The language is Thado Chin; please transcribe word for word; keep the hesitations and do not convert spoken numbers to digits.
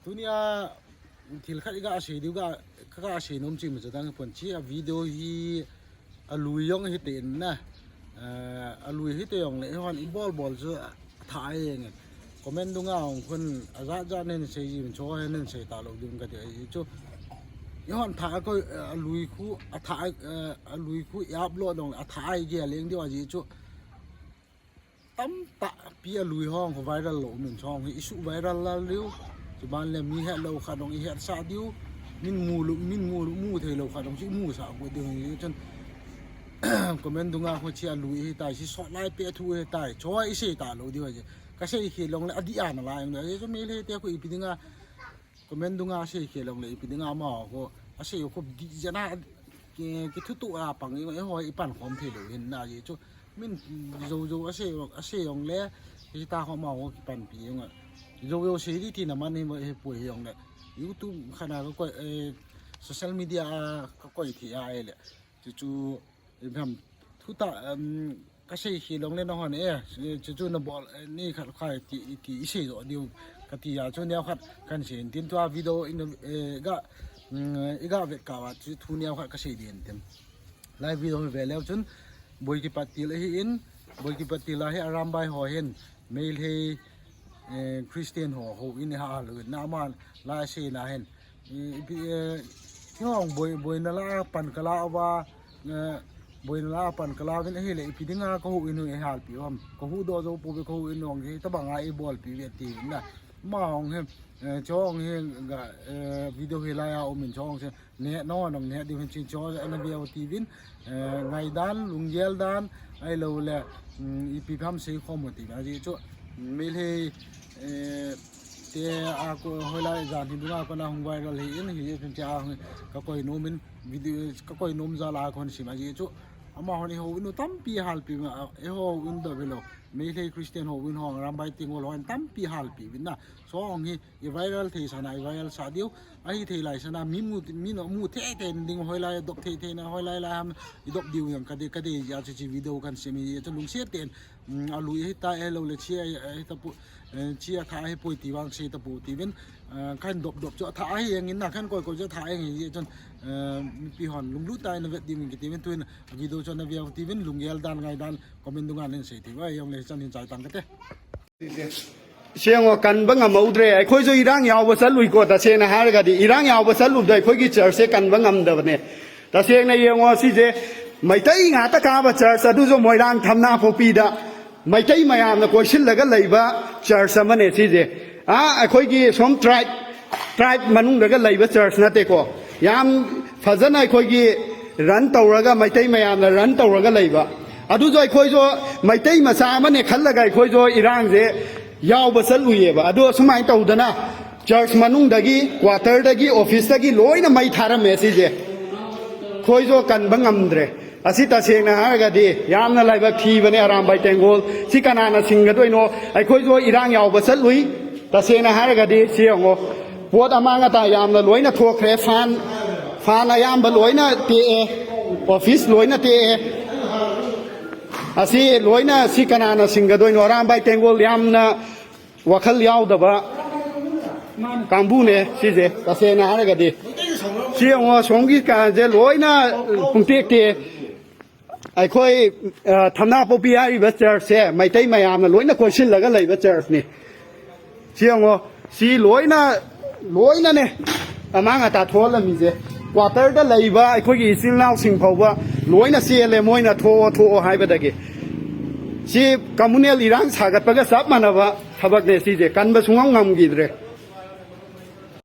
Tunia thil khat iga sei diu ga, kaga sei nom chi ma cha dang pon chi a video hi alui jong hi te na. Eh, alui hi te jong le hon i bol bol chu tha ai nge. Comment dunga hung khun a ja ja nen sei ji min cho he nen sei ta lo ding ka ti ai chu. I hon tha ko, eh, alui khu a tha, eh, alui khu i upload dong a tha ai ge leng diu a ji chu. Tamtah pi alui hong khu viral lo min chong hi issue viral la liu. Chuban le mi het lo kha dong i het sa diu. Min mu lu, min mu lu, mu thei lo kha dong chi mu sa ko diu hi chun. Comment dunga khu chi alui hi tai, chi sot lai pe thu hi tai. Cho i sei ta lo diu hi. Ka sei khi long le a di ana la yang le. Chu mi le te khu ipi dinga comment dunga sei khi long le ipi dinga ma khu. A sei khu di jana ki, ki thu tu a pang i, i hoi i pan khom thei lo hin na ji chu. Min jo jo a sei, a sei jong le, kita khom a ho ki pan pi jong a. Jo jo sei di ti na man hi mo he pui jong le. YouTube khana ka koi, eh, social media a ka koi thi a e le. Chu chu, eh, ham, thu ta, um, ka sei khi long le na hon e, eh, chu chu na bol, eh, ni khat khai ti, ti i sei jo diu ka ti a chu neo khat kan sei tin tua video in, eh, ga, mm, i ga vet ka wa chu thu neo khat ka sei din tin. Live video hi ve leu chun, Boiki Patil ahi in, Boiki Patil ahi Arambai ho hin, Meitei, eh, Christian ho, ho in ha lu in, na man, la se na hin. Eh, ipi, eh, hong boi, boina la pan ka la wa, eh, boina la pan ka la win ahi le, ipi dinga ka hu in hu e hal pi wam. Ka hu do zo pu be ka hu in hong hi, ta banga i bol pi ve ti na. Ma hong he, eh, chong he ga, eh, video hi la ya um in chong se. Ne, no, nong ne, di hin chin cho, ana via u ti vin, eh, ngai dan, lunggel dan, ai lo le, mm, ipi pham sei khom u ti vin. Aji chu, Meitei, eh, te a ko hoilai jan hi dunga ko na hung viral hi in, hi chun cha hung ka koi nom in, video, ka koi nom ja la kon sim aji chu. Ama hon i ho inu tampi hal pi ma, i ho un do velo. Meitei Christian ho un ho, Arambai Tenggol ho tampi hal pi vin na. Song hi, i viral thei sana, i viral sa diu. Ahi thei lai sana, mi mu, mi no mu thei thei ding hoilai, dop thei thei na hoilai la ham, i dop diu yang ka de, ka de ya chi chi video kan semi ya chu lungsiat ten, mm, alui hi ta e lo le chi a, a hi ta pu, eh, chi a tha hi poi ti vang sei ta pu ti vin, eh, kan dop dop chu a tha hi yang in na kan koi koi chu a tha hi yang in ya chun, eh, mipi hon lunglut ta in vet ding ki ti vin tuin video chu na via ti vin lunggel dan ngai dan comment dunga nen sei ti va yong le chan hin chai tang ka te. ꯁꯦꯡꯉꯣ, ꯀꯟꯕ ꯉꯝꯍꯧꯗ꯭ꯔꯦ꯫ ꯑꯩꯈꯣꯏꯁꯨ ꯏꯔꯥꯡ ꯌꯥꯎꯕ ꯆꯠꯂꯨꯏꯀꯣ, ꯇꯁꯦꯡꯅ ꯍꯥꯏꯔꯒꯗꯤ꯫ ꯏꯔꯥꯡ ꯌꯥꯎꯕ ꯆꯠꯂꯨꯕꯗ ꯑꯩꯈꯣꯏꯒꯤ ꯆꯔꯆꯁꯦ ꯀꯟꯕ ꯉꯝꯗꯕꯅꯦ꯫ ꯇꯁꯦꯡꯅ ꯌꯦꯡꯉꯣ, ꯁꯤꯁꯦ ꯃꯩꯇꯩ ꯉꯥꯛꯇ ꯀꯥꯕ ꯆꯔꯆ, ꯑꯗꯨꯁꯨ ꯃꯣꯏꯔꯥꯡ ꯊꯝꯅꯥꯄꯣꯛꯄꯤꯗ ꯃꯩꯇꯩ ꯃꯌꯥꯝꯅ ꯀꯣꯏꯁꯤꯜꯂꯒ ꯂꯩꯕ ꯆꯔꯆ ꯑꯃꯅꯦ ꯁꯤꯁꯦ꯫ ꯑꯥ, ꯑꯩꯈꯣꯏꯒꯤ ꯁꯣꯝ ꯇ꯭ꯔꯥꯏꯕ, ꯇ꯭ꯔꯥꯏꯕ ꯃꯅꯨꯡꯗꯒ ꯂꯩꯕ ꯆꯔꯆ ꯅꯠꯇꯦꯀꯣ꯫ ꯌꯥꯝ ꯐꯖꯅ ꯑꯩꯈꯣꯏꯒꯤ ꯔꯟ ꯇꯧꯔꯒ, ꯃꯩꯇꯩ ꯃꯌꯥꯝꯅ ꯔꯟ ꯇꯧꯔꯒ ꯂꯩꯕ꯫ ꯑꯗꯨꯁꯨ ꯑꯩꯈꯣꯏꯁꯨ ꯃꯩꯇꯩ ꯃꯆꯥ ꯑꯃꯅꯦ ꯈꯜꯂꯒ ꯑꯩꯈꯣꯏꯁꯨ ꯏꯔꯥꯡꯁꯦ ꯌꯥꯎꯕ ꯆꯠꯂꯨꯏꯌꯦꯕ꯫ ꯑꯗꯣ ꯁꯨꯃꯥꯏꯅ ꯇꯧꯗꯅ ꯆꯔꯆ ꯃꯅꯨꯡꯗꯒꯤ, ꯀ꯭ꯋꯥꯇꯔꯗꯒꯤ, ꯑꯣꯐꯤꯁꯇꯒꯤ ꯂꯣꯏꯅ ꯃꯩ ꯊꯥꯔꯝꯃꯦ ꯁꯤꯁꯦ꯫ ꯑꯩꯈꯣꯏꯁꯨ ꯀꯟꯕ ꯉꯝꯗ꯭ꯔꯦ꯫ ꯑꯁꯤ ꯇꯁꯦꯡꯅ ꯍꯥꯏꯔꯒꯗꯤ ꯌꯥꯝꯅ ꯂꯥꯏꯕꯛ ꯊꯤꯕꯅꯦ ꯑꯔꯥꯝꯕꯥꯏ ꯇꯦꯡꯒꯣꯜ꯫ ꯁꯤ ꯀꯅꯥꯅ ꯁꯤꯡꯒꯗꯣꯏꯅꯣ? ꯑꯩꯈꯣꯏꯁꯨ ꯏꯔꯥꯡ ꯌꯥꯎꯕ ꯆꯠꯂꯨꯏ꯫ ꯇꯁꯦꯡꯅ ꯍꯥꯏꯔꯒꯗꯤ ꯁꯤ ꯌꯦꯡꯉꯣ, ꯄꯣꯠ ꯑꯃꯥꯡ ꯑꯇꯥ ꯌꯥꯝꯅ ꯂꯣꯏꯅ ꯊꯣꯛꯈ꯭ꯔꯦ꯫ ꯐꯥꯟ, ꯐꯥꯟ ꯑꯌꯥꯝꯕ ꯂꯣꯏꯅ ꯇꯦꯛꯑꯦ, ꯑꯣꯐꯤꯁ ꯂꯣꯏꯅ ꯇꯦꯛꯑꯦ꯫ ꯑꯁꯤ ꯂꯣꯏꯅ ꯁꯤ ꯀꯅꯥꯅ ꯁꯤꯡꯒꯗꯣꯏꯅꯣ? ꯑꯔꯥꯝꯕꯥꯏ ꯇꯦꯡꯒꯣꯜ ꯌꯥꯝꯅ ꯋꯥꯈꯜ ꯌꯥꯎꯗꯕ ꯀꯥꯡꯕꯨꯅꯦ ꯁꯤꯁꯦ, ꯇꯁꯦꯡꯅ ꯍꯥꯏꯔꯒꯗꯤ꯫ ꯁꯤ ꯌꯦꯡꯉꯣ, ꯁꯣꯝꯒꯤ ꯀꯥꯁꯦ ꯂꯣꯏꯅ ꯄꯨꯡꯇꯦꯛ ꯇꯦꯛꯑꯦ꯫ ꯑꯩꯈꯣꯏ, ꯑ, ꯊꯝꯅꯥꯄꯣꯛꯄꯤ ꯍꯥꯏꯔꯤꯕ ꯆꯔꯆꯁꯦ ꯃꯩꯇꯩ ꯃꯌꯥꯝꯅ ꯂꯣꯏꯅ ꯀꯣꯏꯁꯤꯜꯂꯒ ꯂꯩꯕ ꯆꯔꯆꯅꯤ꯫ ꯁꯤ ꯌꯦꯡꯉꯣ, ꯁꯤ ꯂꯣꯏꯅ, ꯂꯣꯏꯅꯅꯦ ꯑꯃꯥꯡ ꯑꯇꯥ ꯊꯣꯛꯍꯜꯂꯝꯃꯤꯁꯦ꯫ ꯀ꯭ꯋꯥꯇꯔꯗ ꯂꯩꯕ ꯑꯩꯈꯣꯏꯒꯤ ꯏꯆꯤꯜ ꯏꯅꯥꯎꯁꯤꯡ ꯐꯥꯎꯕ ꯂꯣꯏꯅ ꯆꯦꯜꯂꯦ, ꯃꯣꯏꯅ "ꯊꯣꯛꯑꯣ, ꯊꯣꯛꯑꯣ" ꯍꯥꯏꯕꯗꯒꯤ꯫ ꯁꯤ ꯀꯝꯃꯨꯅꯦꯜ ꯏꯔꯥꯡ ꯁꯥꯒꯠꯄꯒ ꯆꯞ ꯃꯥꯟꯅꯕ ꯊꯕꯛꯅꯦ ꯁꯤꯁꯦ, ꯀꯟꯕ ꯁꯨꯡꯉꯝ ꯉꯝꯈꯤꯗ꯭ꯔꯦ꯫